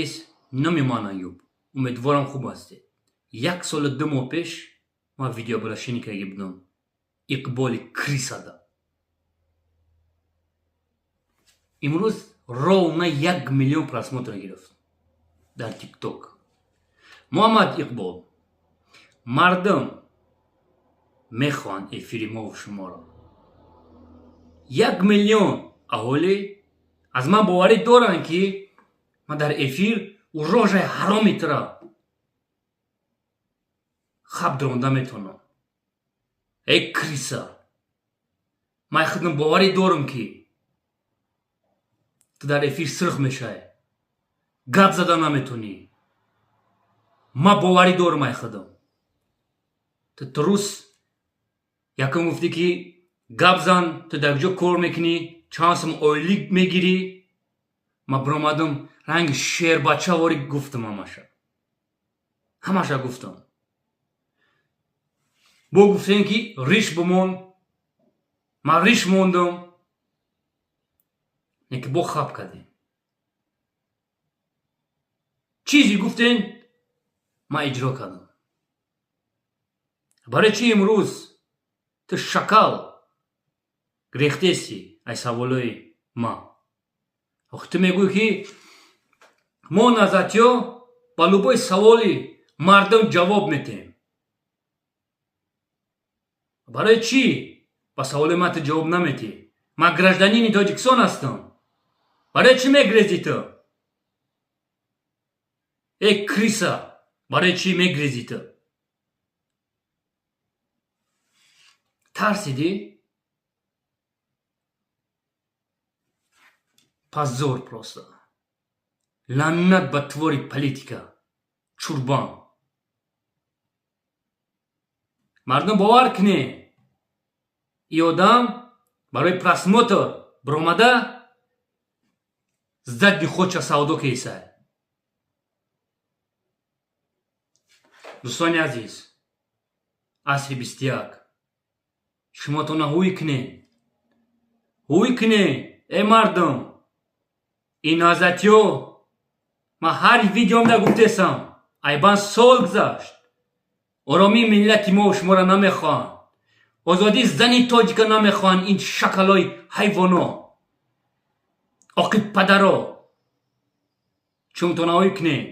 Азиз, номи ман Аюб. Умедворам, хуб ҳастед. 1 солу 2 моҳ пеш ман видеообращение карда будам Иқболи крыса да. Имрӯз ровно 1 миллион просмотр гирифт дар ТикТок. Муҳаммад Иқбол, мардум мехоҳанд эфири мову шуморо. 1 миллион аҳолӣ аз ман боварӣ доранд, ки ман дар эфир рожаи ҳароми тура хаб даронда метавонам. Эй крыса, ман худам боварӣ дорам, ки ту дар эфир сирх мешавӣ, гап зада наметавонӣ. Ман боварӣ дорам ай худам. Ту трус якум гуфтӣ, ки гап зан, ту дар куҷо кор мекунӣ, чанд сум ойлик мегирӣ. Ман биромадам, ранги шербачаворӣ гуфтам, ҳамаша, ҳамаша гуфтам. Бо гуфтем, ки риш бимон, ман риш мондам, ки бо хаб кардем. Чизе гуфтен, ман иҷро кардам. Барои чӣ имрӯз ту, шакал, гирехтести ай саволои ман? Охи ту мегӯӣ, ки мо, назатиё, ба любой саволи мардум ҷавоб метиҳем. Барои чӣ ба саволи ман ту ҷавоб наметиҳӣ? Ман гражданин и Тоҷикистон ҳастам. Барои чӣ мегрезӣ ту, эй крыса? Барои чӣ мегрезӣ ту? Тарсидӣ? Позор просто! Лаънат ба твори политика, чурбан! Мардум, бовар кунед, и одам барои просмотр биромада, задний ход ша савдо кесай. Дӯстони азиз, асри 21 шумотона ҳуй кунед, ҳуй кунед, эй мардум. Ин азатиё, ман ҳар видеомда гуфтесам, айбан сол гузашт, оромии миллати мо шуморо намехоҳанд, озодии зани тоҷика намехоҳанд. Ин шакалои ҳайвоно, оқибпадаро, чумтонаҳои кунед.